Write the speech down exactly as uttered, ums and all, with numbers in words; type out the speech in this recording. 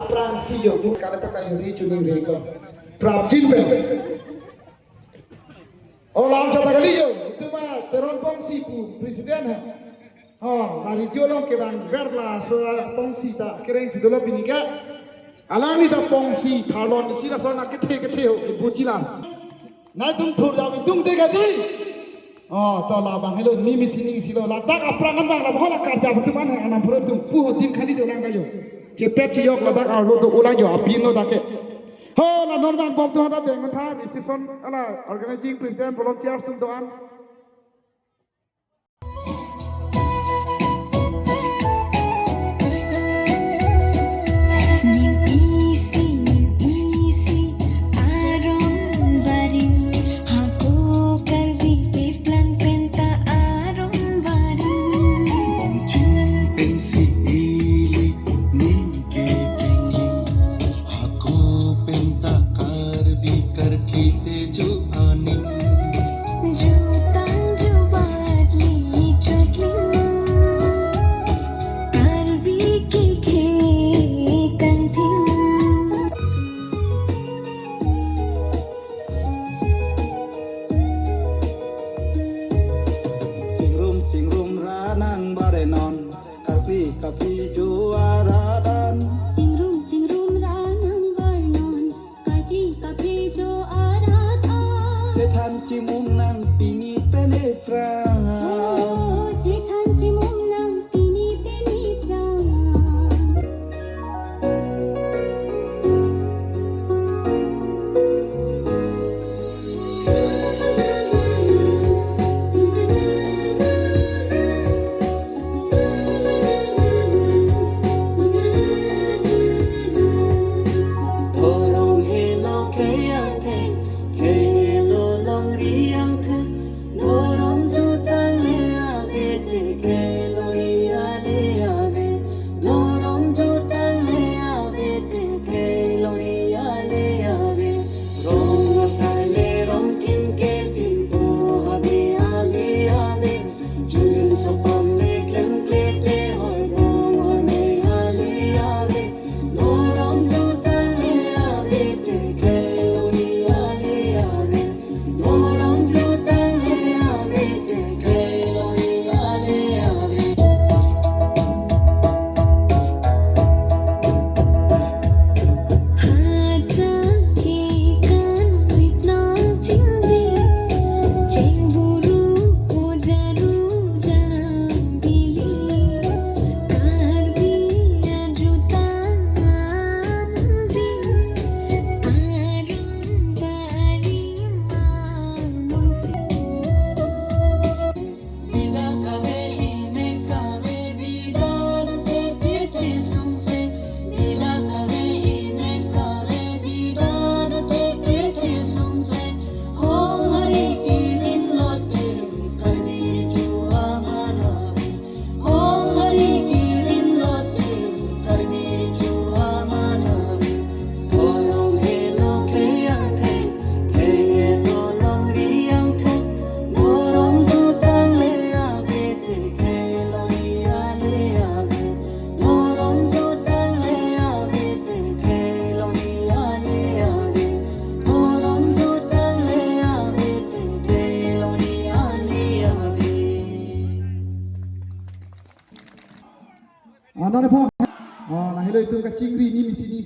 Prang si yo, tu kare pa kayo ri chuning ri ko. Prapjin pen. O lam chata kali yo, itu ma Teron Pongsi pu president ha. Oh, la radio along kevang ver laso Pongsi ta kereng si dolo pini ke. Alangli ta Pongsi tharlon si laso na kethe kethe ho, ibu jila. Nai tum thur jam itum te gadi. Oh, to labang helo, nimi sining silo, ladak aprangan bang, labang hola karja betum an, anam pura tum, pu ho dim khali dolang kayo. Chepet chiyok ladak arlo do ulang yo, apin lo dake. Ho, la non bang bom tu hada deng tha, reception, ala organizing president, volunteers tum doan. Ning isi, ning isi, aron barim, hako Karbi keplang penta aron barim. Jin pensi ili, ning kepengling, hako penta Karbi karkli tejo aning. Jutang jubat li chotling, Karbi kekhe kangting. Chingrum chingrum ra nangbar-e non, Karbi kaphi jo arat an. Chingrum chingrum ra nangbar non, Karbi kaphi jo arat an. Chethan chimum nang pini pen ephrang. Oh, chethan chimum nang pini pen ephrang. Dhorom helo khei angthek, khei helo longri angthek. Dhorom jutang le ave te khei longri ale ave. Dhorom jutang le ave te khei longri ale ave. Rong asai le rong kin ke tin po ave ale ave. Jun sopam le klem kle te hor bong hor me ale ave. Dhorom jutang le ave te khei longri ale ave. Dhorom jutang le ave te khei longri ale ave. Haja ke kan wit nong chingdi, chengburu ojaru jambili, Karbi ajutang anji, aron barim amongsi. Anane po. Oh, lahelo itum kachingri nimi sining